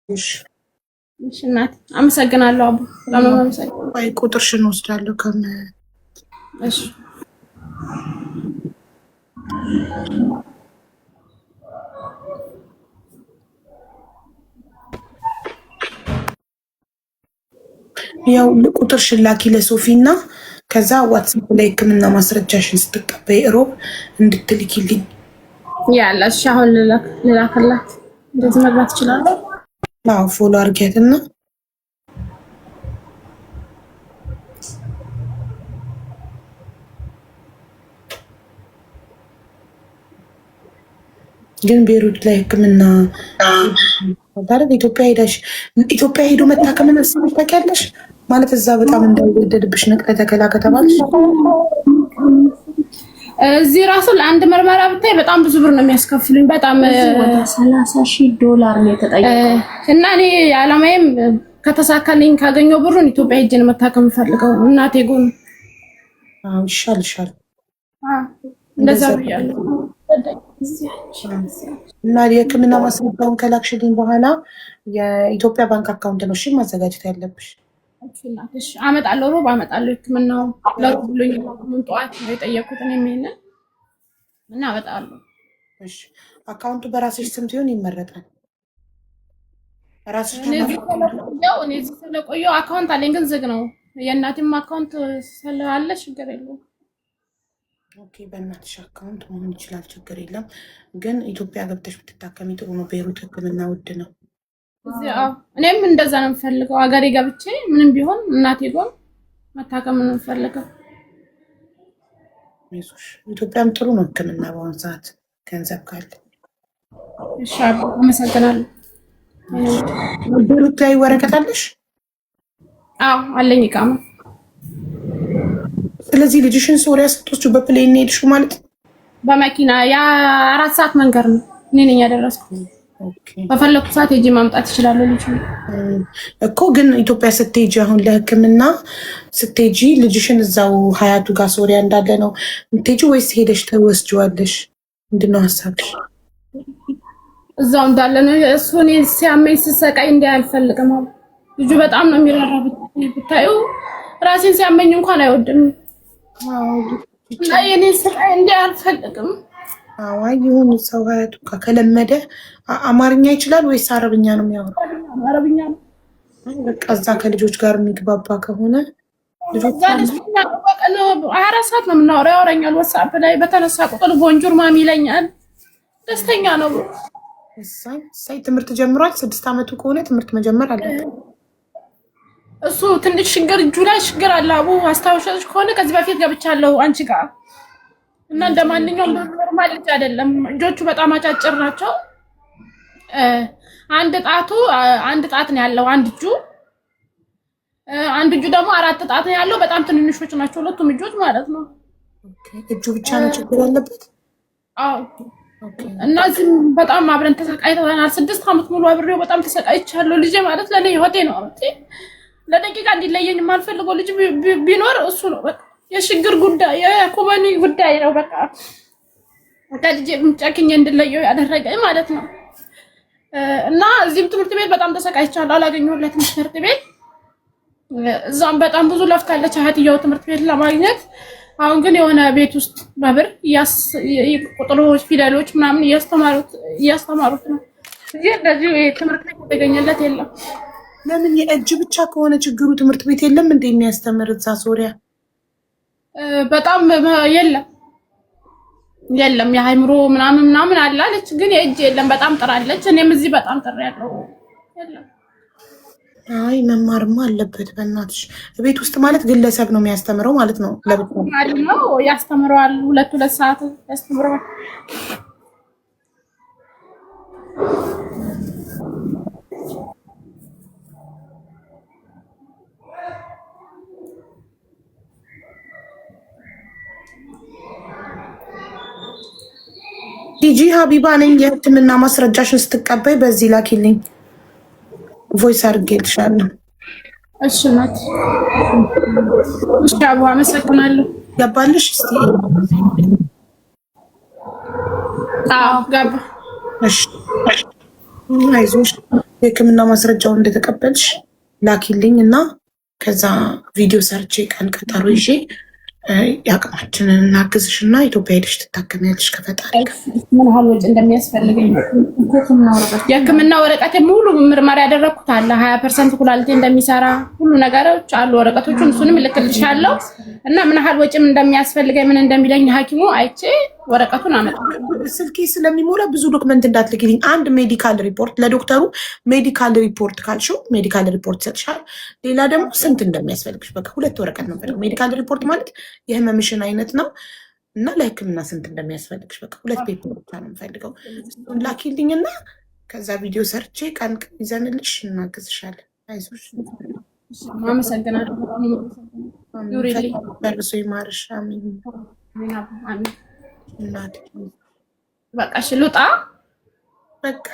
እሺ። እሺ እናቴ አመሰግናለሁ። አቡ በጣም ነው የማመሰግነው። ቆይ ቁጥርሽን ወስዳለሁ ከም እሺ። ያው ቁጥርሽን ላኪ ለሶፊ እና ከዛ ዋትስአፕ ላይ ሕክምና ማስረጃሽን ስትቀበይ እሮብ እንድትልኪልኝ። ያለ እሺ፣ አሁን ልላክላት። እንደዚህ መግባት እችላለሁ? አዎ፣ follow አድርጊያትና ግን ቤሩት ላይ ሕክምና ታዲያ ኢትዮጵያ ሄደሽ ኢትዮጵያ ሄዶ መታከምን አስበሽ ታውቂያለሽ? ማለት እዛ በጣም እንዳይወደድብሽ ንቅለ ተከላ ከተባልሽ። እዚህ ራሱ ለአንድ ምርመራ ብታይ በጣም ብዙ ብር ነው የሚያስከፍሉኝ። በጣም ወደ 30,000 ዶላር ነው የተጠየቀው። እና እኔ አላማዬም ከተሳካልኝ ካገኘው ብሩን ኢትዮጵያ ሄጄ ነው መታከም የምፈልገው እናቴ ጎን። አዎ፣ ይሻልሻል። እንደዛ ብያለሁ። እና የህክምና ማስረጃውን ከላክሽልኝ በኋላ የኢትዮጵያ ባንክ account ነው እሺ ማዘጋጀት ያለብሽ። እሺ፣ አመጣለሁ፣ ሮብ አመጣለሁ። ህክምናው ለሮብ ብሎኝ ጠዋት ነው የጠየኩት እኔም ይሄንን እና አመጣለሁ። እሺ፣ account ኡ በራስሽ ስም ሲሆን ይመረጣል። ራስሽ እኔ እዚህ ስለቆየሁ account አለኝ፣ ግን ዝግ ነው። የእናቴም account ስላለ ችግር የለውም። Okay፣ በእናትሽ account መሆን ይችላል፣ ችግር የለም። ግን ኢትዮጵያ ገብተሽ ብትታከሚ ጥሩ ነው። ቤሩት ህክምና ውድ ነው። እኔም እንደዛ ነው የምፈልገው። አገሬ ገብቼ ምንም ቢሆን እናቴ ጎን መታከም ነው የምፈልገው። አይዞሽ፣ ኢትዮጵያም ጥሩ ነው ህክምና በአሁኑ ሰዓት ገንዘብ ካለ። እሺ፣ አመሰግናለሁ። ቤሩት ላይ ወረቀት አለሽ? አዎ፣ አለኝ ኢቃማ። ስለዚህ ልጅሽን ሶሪያ ስትወስጂው በ plane ነው የሄድሽው ማለት ነው? በመኪና፣ የ4 ሰዓት መንገድ ነው። እኔ ነኝ ያደረስኩት። በፈለኩ ሰዓት ሄጄ ማምጣት እችላለሁ ልጅ። እኮ ግን ኢትዮጵያ ስትሄጂ፣ አሁን ለሕክምና ስትሄጂ ልጅሽን እዛው ሀያቱ ጋር ሶሪያ እንዳለ ነው የምትሄጂው ወይስ ሄደሽ ትወስጂዋለሽ? ምንድን ነው ሀሳብሽ? እዛው እንዳለ ነው። እሱ እኔ ሲያመኝ ስሰቃይ እንዲህ አልፈልግም። ልጁ በጣም ነው የሚራራ ብታዩ፣ ራሴን ሲያመኝ እንኳን አይወድም እና የኔን ስቃይ እንዲህ አልፈልግም። አዋይ ይሁን፣ ሰው ሀያቱ ጋር ከለመደ አማርኛ ይችላል ወይስ አረብኛ ነው የሚያወራው? አረብኛ ነው። በቃ እዛ ከልጆች ጋር የሚግባባ ከሆነ ልጆች 24 ሰዓት ነው የምናወራው። ያወራኛል። WhatsApp ላይ በተነሳ ቁጥር "Bonjour mommy" ይለኛል። ደስተኛ ነው። እሰይ እሰይ። ትምህርት ጀምሯል። 6 ዓመቱ ከሆነ ትምህርት መጀመር አለበት። እሱ ትንሽ ችግር እጁ ላይ ችግር አለ። አቡ አስታውሻለሽ ከሆነ ከዚህ በፊት ገብቻለሁ አንቺ ጋር እና እንደ ማንኛውም normal ልጅ አይደለም። እጆቹ በጣም አጫጭር ናቸው። አንድ ጣቱ አንድ ጣት ነው ያለው አንድ እጁ፣ አንድ እጁ ደግሞ አራት ጣት ነው ያለው። በጣም ትንንሾች ናቸው ሁለቱም እጆች ማለት ነው። እጁ ብቻ ነው ችግር ያለበት? አዎ። እና እዚህም በጣም አብረን ተሰቃይተናል። 6 ዓመት ሙሉ አብሬው በጣም ተሰቃይቻለሁ። ልጄ ማለት ለእኔ ህይወቴ ነው። ለደቂቃ እንዲለየኝ የማልፈልገው ልጅ ቢኖር እሱ ነው። በቃ የችግር ጉዳይ የኢኮኖሚ ጉዳይ ነው። በቃ ከልጄ ጨክኜ እንድለየው ያደረገኝ ማለት ነው። እና እዚህም ትምህርት ቤት በጣም ተሰቃይቻለሁ። አላገኘሁለትም ትምህርት ቤት። እዛም በጣም ብዙ ለፍታለች እህትየው ትምህርት ቤት ለማግኘት። አሁን ግን የሆነ ቤት ውስጥ በብር ቁጥሮች፣ ፊደሎች ምናምን እያስተማሩት ነው። እዚህ እንደዚሁ ትምህርት ቤት የተገኘለት የለም። ለምን? የእጅ ብቻ ከሆነ ችግሩ ትምህርት ቤት የለም እንደ የሚያስተምር እዛ ሶሪያ? በጣም የለም የለም። የአይምሮ ምናምን ምናምን አለ አለች፣ ግን የእጅ የለም። በጣም ጥራለች። እኔም እዚህ በጣም ጥሬ ያለው የለም። አይ፣ መማርማ አለበት። በእናትሽ ቤት ውስጥ ማለት ግለሰብ ነው የሚያስተምረው ማለት ነው? ለብቻ ነው ያስተምረዋል። ሁለት ሁለት ሰዓት ያስተምረዋል። ዲጂ ሀቢባ ነኝ። የሕክምና ማስረጃሽን ስትቀበይ በዚህ ላኪልኝ። Voice አድርጌልሻለሁ። እሺ እናት፣ እሺ አቡ፣ አመሰግናለሁ። ገባልሽ? እስቲ። አዎ፣ ገባ። እሺ። አይዞሽ፣ የሕክምና ማስረጃውን እንደተቀበልሽ ላኪልኝ እና ከዛ ቪዲዮ ሰርቼ ቀን ቀጠሮ ይዤ የአቅማችንን እናግዝሽ እና ኢትዮጵያ ሄደሽ ትታከሚያለሽ ከፈጣሪ ጋር። ምን ያህል ወጪ እንደሚያስፈልገኝ የሕክምና ወረቀቴ ሙሉ ምርመራ ያደረግኩት አለ። 20% ኩላሊቴ እንደሚሰራ ሁሉ ነገሮች አሉ ወረቀቶቹን፣ እሱንም እልክልሻለሁ እና ምን ያህል ወጪም እንደሚያስፈልገኝ ምን እንደሚለኝ ሐኪሙ አይቼ ወረቀቱን አመጣለሁ። ስልኬ ስለሚሞላ ብዙ document እንዳትልኪልኝ። አንድ medical report ለዶክተሩ medical report ካልሽው medical report ይሰጥሻል። ሌላ ደግሞ ስንት እንደሚያስፈልግሽ በቃ ሁለት ወረቀት ነው የምፈልገው። Medical report ማለት የህመምሽን አይነት ነው እና ለሕክምና ስንት እንደሚያስፈልግሽ በቃ ሁለት paper ብቻ ነው የምፈልገው። እሱን ላኪልኝ እና ከዛ ቪዲዮ ሰርቼ ቀን ይዘንልሽ እናግዝሻለን። አይዞሽ። አመሰግናለሁ። በጣም ነው የማመሰግነው። ኑሪልኝ። መልሶ ይማርሽ። አሜን። አሜን። እናቴ። በቃ እሺ ልውጣ። በቃ።